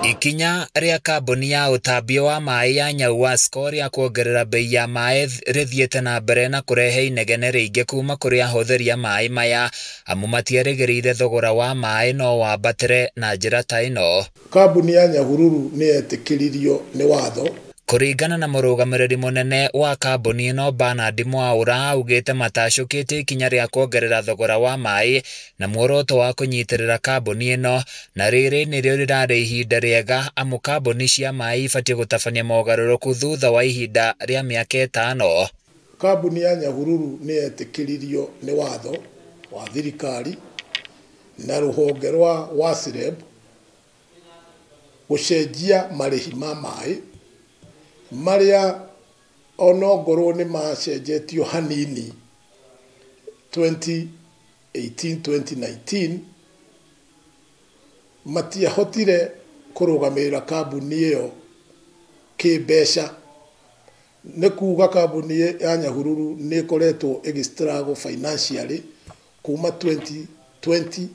Ikinya rĩa kambuni ya ũtambio wa maĩ ya Nyauwasco rĩa kuongerera bei ya maĩ rĩthiĩte na mbere na kũrehe inegene rĩingĩ kuma kũrĩ ahũthĩri a maĩ maya, amu matierĩgĩrĩire thogora wa maĩ no wambatĩre na njĩra ta ĩno. Kambuni ya Nyahururu nĩ yetĩkĩririo nĩ watho. Kũringana na mũrũgamĩrĩri mũnene wa kambuni ĩno Bernard Mwaura, augĩte matacũkĩte ikinya rĩa kuongerera thogora wa maĩ na muoroto wa kũnyitĩrĩra kambuni ĩno, na rĩrĩ nĩrĩo rĩrarĩ ihinda rĩega amu kambuni cia maĩ ibatiĩ gũtabania mogarũrũku thutha wa ihinda rĩa mĩaka 5. Kambuni ya Nyahururu nĩ yetĩkĩririo nĩ watho wa thirikari na rũhonge rwa WASREB gũcenjia marĩhi ma maĩ marĩa onongorwo nĩ macenjetio hanini 2018-2019 matiahotire kũrũgamĩrĩra kambuni ĩyo kĩmbeca. Nĩ kuga kambuni ya Nyahururu nĩ ĩkoretwo ĩgĩ struggle financially kuma 2020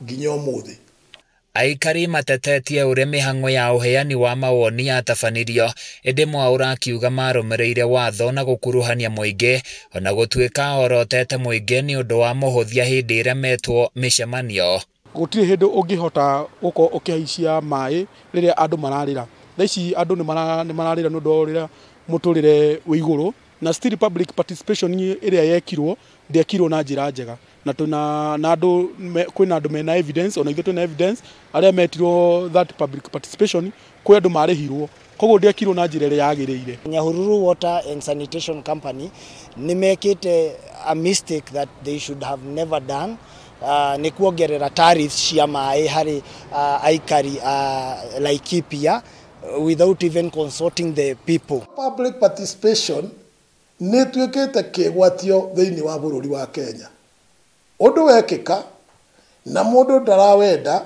nginya ũmũthĩ. Aikari matetetie ũrĩa mĩhang'o ya ũheani wa mawoni yatabanirio, ĩndĩ Mwaura akiuga marũmĩrĩire watho na gũkuruhania mũingĩ, ona gũtuĩka orotete mũingĩ nĩ ũndũ wa mũhũthia hĩndĩ ĩrĩa metwo mĩcemanio. Gũtirĩ hĩndĩ ũngĩhota gũkorwo ũkĩhaicia maĩ rĩrĩa andũ mararĩra. Thaa ici andũ nĩ mararĩra nĩ ũndũ wa ũrĩa mũtũrĩre wĩ igũrũ, na still public participation ĩrĩa yekirwo ndĩekirwo na njĩra njega, na twĩna na andũ kwĩna andũ mena evidence, ona ithuĩ twĩna evidence arĩa metirwo that public participation, kwĩ andũ marĩhirwo, koguo ndĩekirwo na njĩra ĩrĩa yagĩrĩire. Nyahururu Water and Sanitation Company nĩ mekĩte a mistake that they should have never done. Nĩ kuongerera tariffs cia maĩ harĩ aikari a Laikipia without even consulting the people. Public participation nĩ ĩtuĩkĩte kĩgwatio thĩinĩ wa bũrũri wa Kenya. Ũndũ wekĩka na mũndũ ndarawenda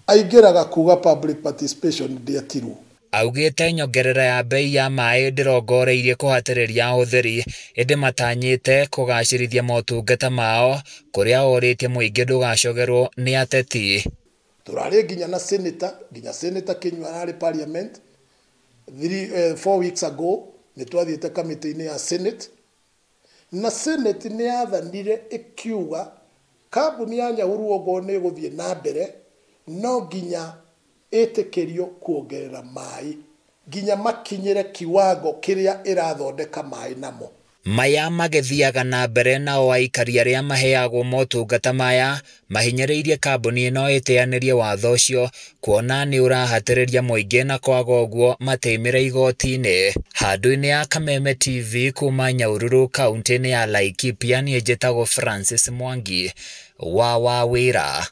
aingĩraga kuga public participation ndĩetirwo. Augĩte nyongerera ya bei ya maĩ ndĩrongoreirie kũhatĩrĩria ahũthĩri, ĩndĩ matanyĩte kũgacĩrithia motungata mao, kũrĩa orĩtie mũingĩ ndũgacogerwo nĩ ateti. Tũrarĩ nginya na senator, nginya Senator Kinyua ararĩ parliament 4 weeks ago, nĩ twathiĩte kamĩtĩ-inĩ ya Senate, na Senate nĩ yathanire ĩkiuga kambuni ya Nyahururu okorwo nĩ ĩgũthiĩ na mbere no nginya ĩtĩkĩrio kuongerera maĩ nginya makinyĩre kiwango kĩrĩa ĩrathondeka maĩ namo. Maya magĩthiaga na mbere nao aikari arĩa maheagwo motungata maya mahinyĩrĩirie kambuni ĩno ĩteanĩrie watho ũcio, kuona nĩ ũrahatĩrĩria mũingĩ na kwaga ũguo matĩmĩre igoti-inĩ. Handũ-inĩ ya Kameme TV kuma Nyahururu kaunti-inĩ ya Laikipia, niĩ njĩtagwo Francis Mwangi wa Wawĩra.